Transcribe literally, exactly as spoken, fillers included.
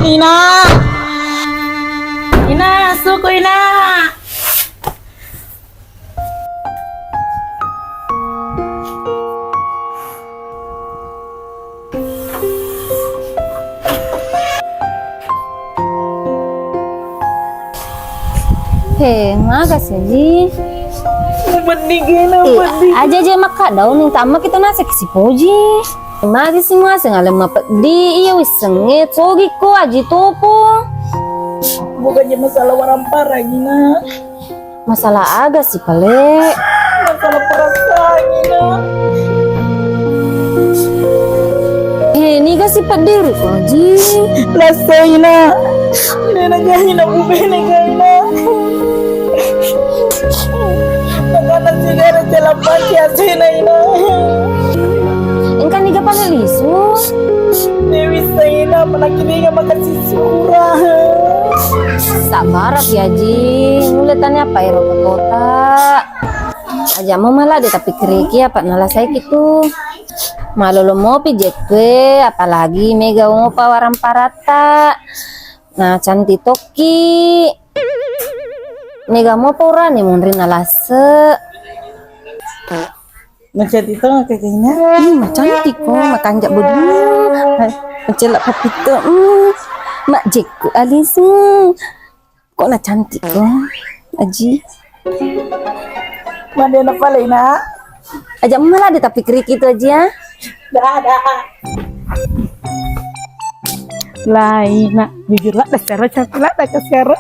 Ina. Ina, suku Ina. He, maga sih, Ji? Peddi kena, eh, peddi. Aja je makkadau nih, tama kita nasek si Poji. Magi si maseng alem mapeddi, iya wissengnge, cogi ko aji topo. Bukan je masalah warampara, Gina. Masalah aga sih, pale? Masalah perasaan, Gina. Eh, niga si peddi ri ko aji? Lasaina. Nena gahina bubene gaina. Nakana sigara celapaki asena ina. Engka niga pale lisu? Dewi Saina, panakininga makasisura. Sabaraki aji, mulle tania apa ero ke kota. Aja mau malah deh tapi keriki apa nalasai gitu. Malolo mopi jekke, apalagi mega mopa waramparatta. Nah, cantik tokki. Mega mopa urane munri nalasse. Macantik to kakeknya. Ih, macantik ko, makanja bodu. Macela papito. Hmm, mak jekku alisu. Kok na cantik ko, Aji? Mande na pale na. Aja malah deh tapi keriki itu aja. Dah, dah. Laina, jujur lah, dah secara cantik lah, dah ke secara.